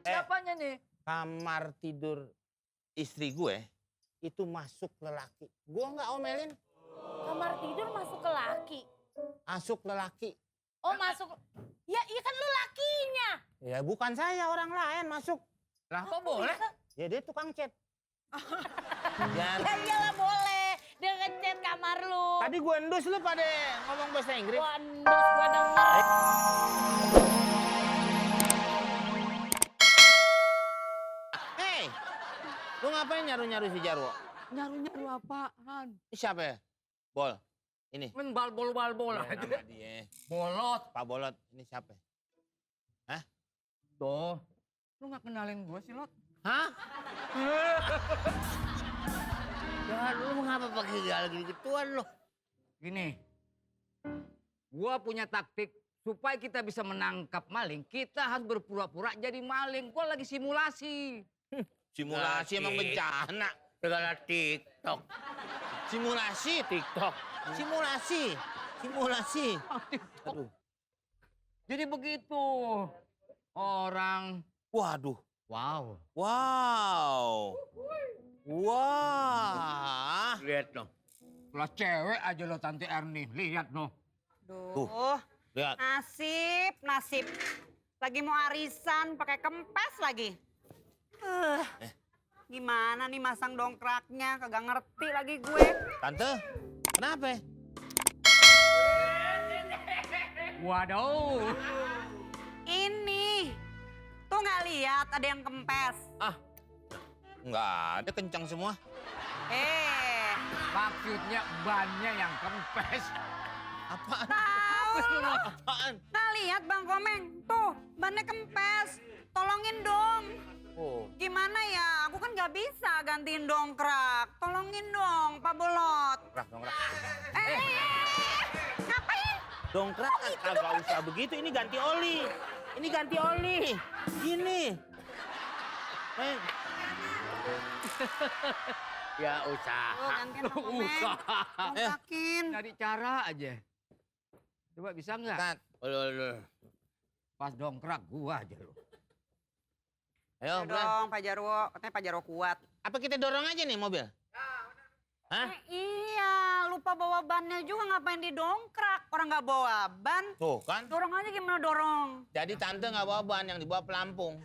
Siapanya nih? Kamar tidur istri gue itu masuk lelaki. Gue nggak omelin. Kamar tidur masuk ke laki. Masuk lelaki. Oh masuk. Ya iya kan lu lakinya. Ya bukan saya, orang lain masuk. Lah kok boleh? Ya dia tukang chat. Ya iyalah boleh. Dia ngechat kamar lu. Tadi gue endus lu pada ngomong bahasa Inggris. Wandus gua denger. Hei, lu ngapain nyaru-nyaru si Jarwo? Nyaru-nyaru apaan? Ini siapa ya? Bol, ini. Men balbol-balbol Ya, aja. nama dia. Bolot. Pak Bolot, ini siapa? Hah? Tuh. Lu gak kenalin gue sih, Lot? Hah? Ya, lu ngapa pakai gal gitu-gituan lu? Gini. Gua punya taktik supaya kita bisa menangkap maling, kita harus berpura-pura jadi maling. Gua lagi simulasi. Simulasi emang bencana. Segala TikTok. Simulasi TikTok. Simulasi. Simulasi. Aduh. Jadi begitu. Orang, Waduh. wow. Wow. Wah. Lihat dong. Lah cewek aja lo Tante Erni, lihat no. Duh, Lihat. nasib. Lagi mau arisan pakai kempes lagi. Gimana nih masang dongkraknya? Kagak ngerti lagi gue. Tante, kenapa? Waduh. Ini. Tuh nggak lihat ada yang kempes. Enggak ada, kencang semua. Maksudnya bannya yang kempes. Apaan? Tahu lu. Apaan? Nggak lihat Bang Komeng. Tuh, bannya kempes. Tolongin dong. Oh. Gimana ya? Aku kan nggak bisa gantiin dongkrak. Tolongin dong, Pak Bolot. Dongkrak. Ngapain? Dongkrak kagak usah begitu, ini ganti oli. Ini ganti oli. Gini. Ya usaha. Oh, gantiin Bang Komeng. Usaha. Dongkrakin. Cari cara aja. Coba bisa nggak? Tat. Pas dongkrak gua aja lo. Ayo, Ayo Bran. dong, Pak Jarwo. Katanya Pak Jarwo kuat. Apa kita dorong aja nih mobil? Hah? Iya, lupa bawa bannya juga ngapain didongkrak. Orang nggak bawa ban. Tuh kan. Dorong aja gimana dorong. Jadi tante nggak bawa ban, yang dibawa pelampung.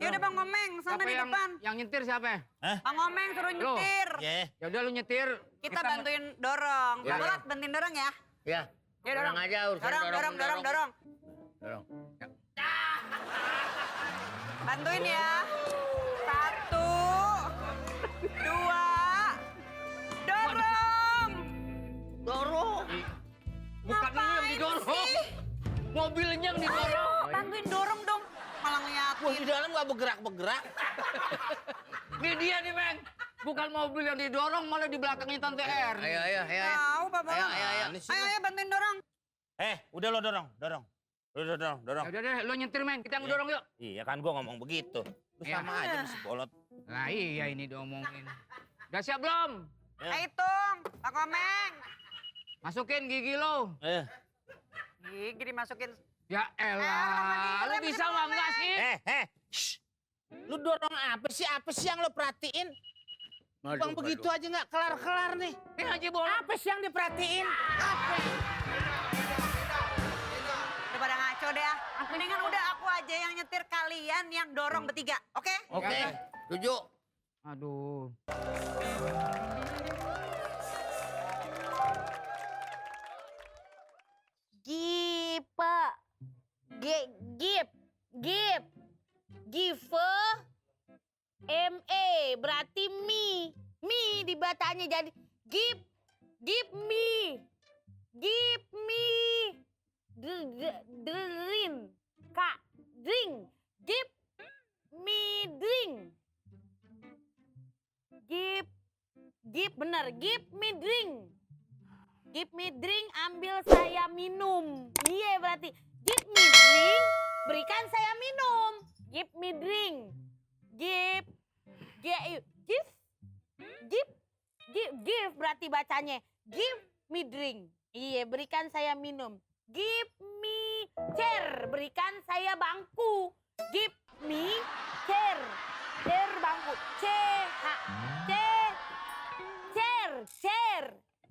Ya udah Bang Komeng, sana Siapa di yang, depan. yang nyetir siapa? Bang Komeng suruh Lo. nyetir. Ya. Ya udah lu nyetir. Kita bantuin dorong. Ya. Pak Bolot bantuin dorong ya. Ya. Ya dorong. Aja urusan Dorong. dorong. Bantuin ya. 1, 2, dorong. Dorong. Bukan lu yang Ngapain didorong. sih? Mobilnya yang didorong. Bantuin dorong dong. Malah Wah, di ngeliatin. dalam nggak bergerak-bergerak. Ini dia nih, Meng. Bukan mobil yang didorong, malah di belakangnya Tante Erni. Ayo. Tahu Pak Bolot. Ayo. Ini sih. Ayo bantuin dorong. Udah lo dorong. Udah dorong. Ya udah deh, lu nyetir, Meng. Kita ngedorong yuk. Iya kan gua ngomong begitu. Lu Iya. sama aja si Bolot. Nah iya ini diomongin. Udah siap belum? Ya. Ayo hitung, Pak Komeng. Masukin gigi lo. Gigi dimasukin. Ya elah, lu bisa mah enggak sih? Shh. Lu dorong apa sih? Apa sih yang lo perhatiin? Bang begitu aja nggak kelar-kelar nih. Ini Haji Bolot. Apa sih yang diperhatiin? Apa? Udah pada ngaco deh ya. Mendingan udah aku aja yang nyetir, kalian yang dorong bertiga. Oke? Oke. Setuju. Aduh. Gipe. Give. Berarti me. Me dibacanya jadi give me. Give me. Drink. Kak, drink. Give me drink. Give bener. Give me drink. Give me drink, ambil saya minum. Iya berarti. Give me drink, berikan saya minum. Give me drink. Give berarti bacanya. Give me drink. Iya, berikan saya minum. Give me me chair. Berikan saya bangku. Give me chair. Chair bangku. Chair.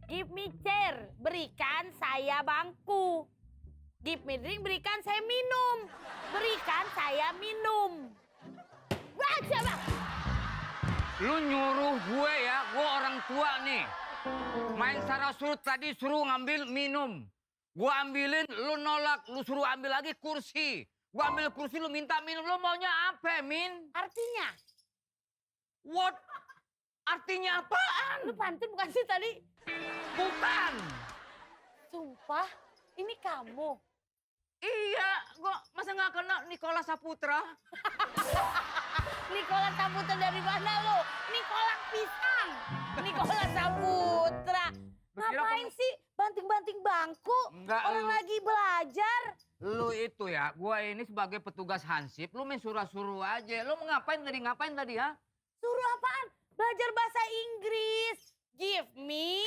Give me chair. Berikan saya bangku. Give me drink. Berikan saya minum. Berikan saya minum. Baca bang. Lu nyuruh gue ya, gue orang tua nih. Main sarah surut tadi suruh ngambil minum. Gue ambilin, lu nolak, lu suruh ambil lagi kursi. Gue ambil kursi, lu minta minum, lu maunya apa, Min? Artinya? What? Artinya apaan? Lu pantun bukan sih tadi? Bukan. Sumpah, ini kamu. Iya, gue masa nggak kenal Nikola Saputra? Nikola Saputra dari mana lo? Nikola pisang. Nikola Saputra. Ngapain sih banting-banting bangku? Enggak, Orang lu. lagi belajar. Lu itu ya, gue ini sebagai petugas hansip, lu main suruh-suruh aja. Lu ngapain tadi ya? Suruh apaan? Belajar bahasa Inggris. Give me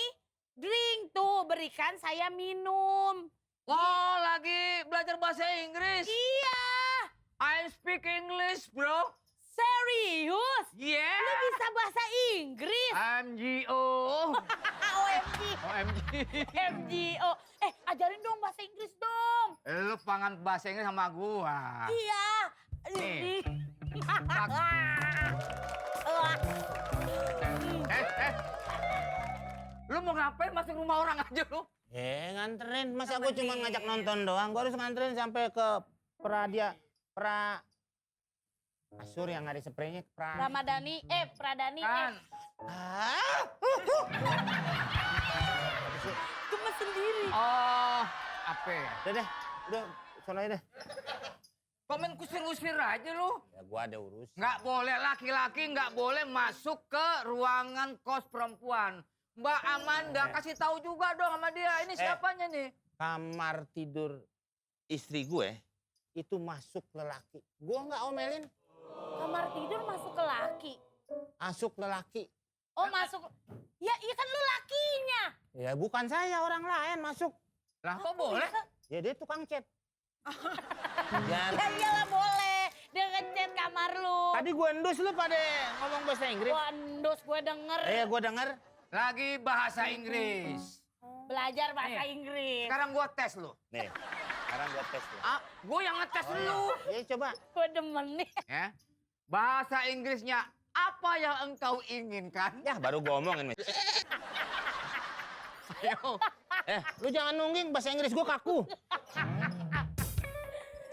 drink tuh, berikan saya minum. Oh, lagi belajar bahasa Inggris? Iya. I speak English, bro. Serius? Yeah. Lu bisa bahasa Inggris? MGO. OMG. OMG. MGO. Ajarin dong bahasa Inggris dong. Lu pangan bahasa Inggris sama gua. Iya. Nih. Lu mau ngapain masuk rumah orang aja lu? Nganterin. Masa gue cuma ngajak nonton doang. Gue harus nganterin sampai ke Kasur yang ada spraynya. Pradani. Kan. Cuma sendiri. Oh, apa ya? Udah, sono aja deh. Komen kusir-kusir aja lu. Ya gua ada urus. Nggak boleh, laki-laki nggak boleh masuk ke ruangan kos perempuan. Mbak Amanda, kasih tahu juga dong sama dia. Ini siapanya nih? Kamar tidur istri gue itu masuk lelaki. Gua nggak omelin. Kamar tidur masuk ke laki. Masuk lelaki. Oh masuk. Ya iya kan lu lakinya. Ya bukan saya, orang lain masuk. Lah kok boleh? Ya dia tukang chat. Ya iyalah boleh. Dia ngechat kamar lu. Tadi gue endus lu pada ngomong bahasa Inggris. Wandus gue denger. Gue denger. Lagi bahasa Inggris. Belajar bahasa Inggris. Sekarang gua tes lu. Nih, sekarang gue tes lu. Ah, gua yang ngetes lu. Ya coba. Gue demen nih. Ya. Bahasa Inggrisnya apa yang engkau inginkan? Ya baru gue omongin. Ayo. Lu jangan nungging, bahasa Inggris gue kaku.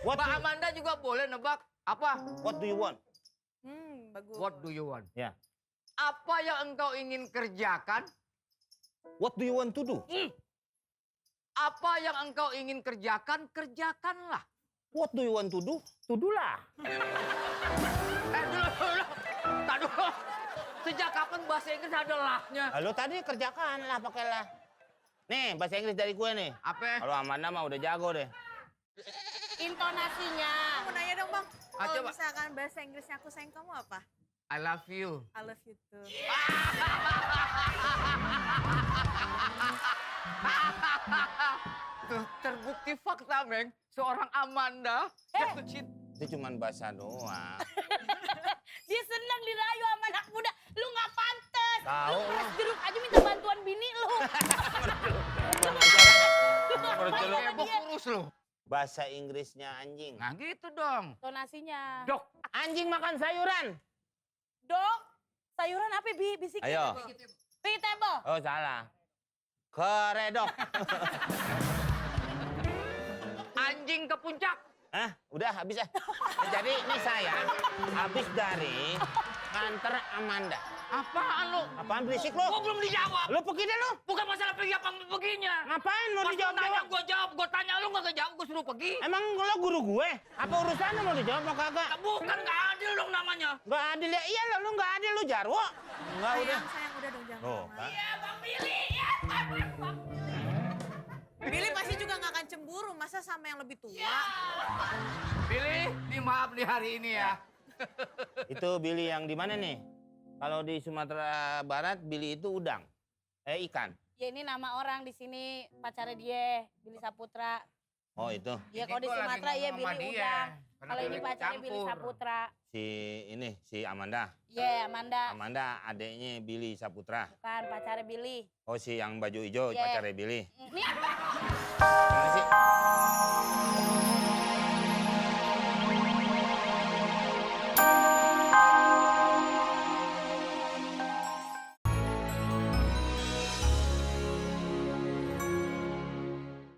Mbak Amanda juga boleh nebak. Apa? What do you want? Bagus. What do you want? Ya. Apa yang engkau ingin kerjakan? What do you want to do? Apa yang engkau ingin kerjakan, kerjakanlah. What do you want to do? Tudulah. Dulu. Tak dulu. Sejak kapan bahasa Inggris ada lahnya? Lalu tadi kerjakan lah, pakailah. Nih, bahasa Inggris dari gue nih. Apa? Kalau Amanda mah udah jago deh. Intonasinya. Mau nanya dong bang, kalau coba. misalkan bahasa Inggrisnya aku sayang kamu apa? I love you. I love you too. Tuh, terbukti fakta, Meng. Seorang Amanda jatuh cinta. Itu cuman bahasa doang. Dia senang dirayu sama anak muda. Lu gak pantes. Tahu Lu lu. keras jeruk aja minta bantuan bini lu. Kayak kurus lu. Bahasa Inggrisnya anjing. Nah gitu dong. Intonasinya. Dok. Anjing makan sayuran. Dok, sayuran apa Bi? Bisikin. Ayo. Vegetable. Oh salah. Keredok. Anjing ke puncak. Hah? Udah habis ya. Jadi ini saya habis dari nganter Amanda. Apaan lu? Apaan berisik lu? Gua belum dijawab. Lu pergi deh lu. Bukan masalah pergi apa perginya. Ngapain mau Pas lu nanya dijawab? gua jawab, gua tanya lu nggak kejawab, gua suruh pergi. Emang lo guru gue? Apa urusannya mau dijawab apa kagak? Bukan nggak adil dong namanya. Gak adil ya? Iya lu gak adil lu Jarwo. Enggak udah. Sayang udah dong jangan Oh, lama. kan? Iya Bang Billy. Ya. Billy pasti juga gak akan cemburu, masa sama yang lebih tua? Billy, nih maaf di hari ini ya. Itu Billy yang di mana nih? Kalau di Sumatera Barat Billy itu udang. Ikan. Ya ini nama orang di sini pacarnya dia, Billy Saputra. Oh itu. Ya kalau Ini di gua lagi Sumatera ya ngomong sama Billy dia. Udang. Karena Kalau ini Billy pacarnya Billy campur. Saputra. Si Amanda. Iya, Amanda. Amanda adeknya Billy Saputra. Bukan pacarnya Billy. Oh si yang baju hijau Iya. pacarnya Billy. Nih,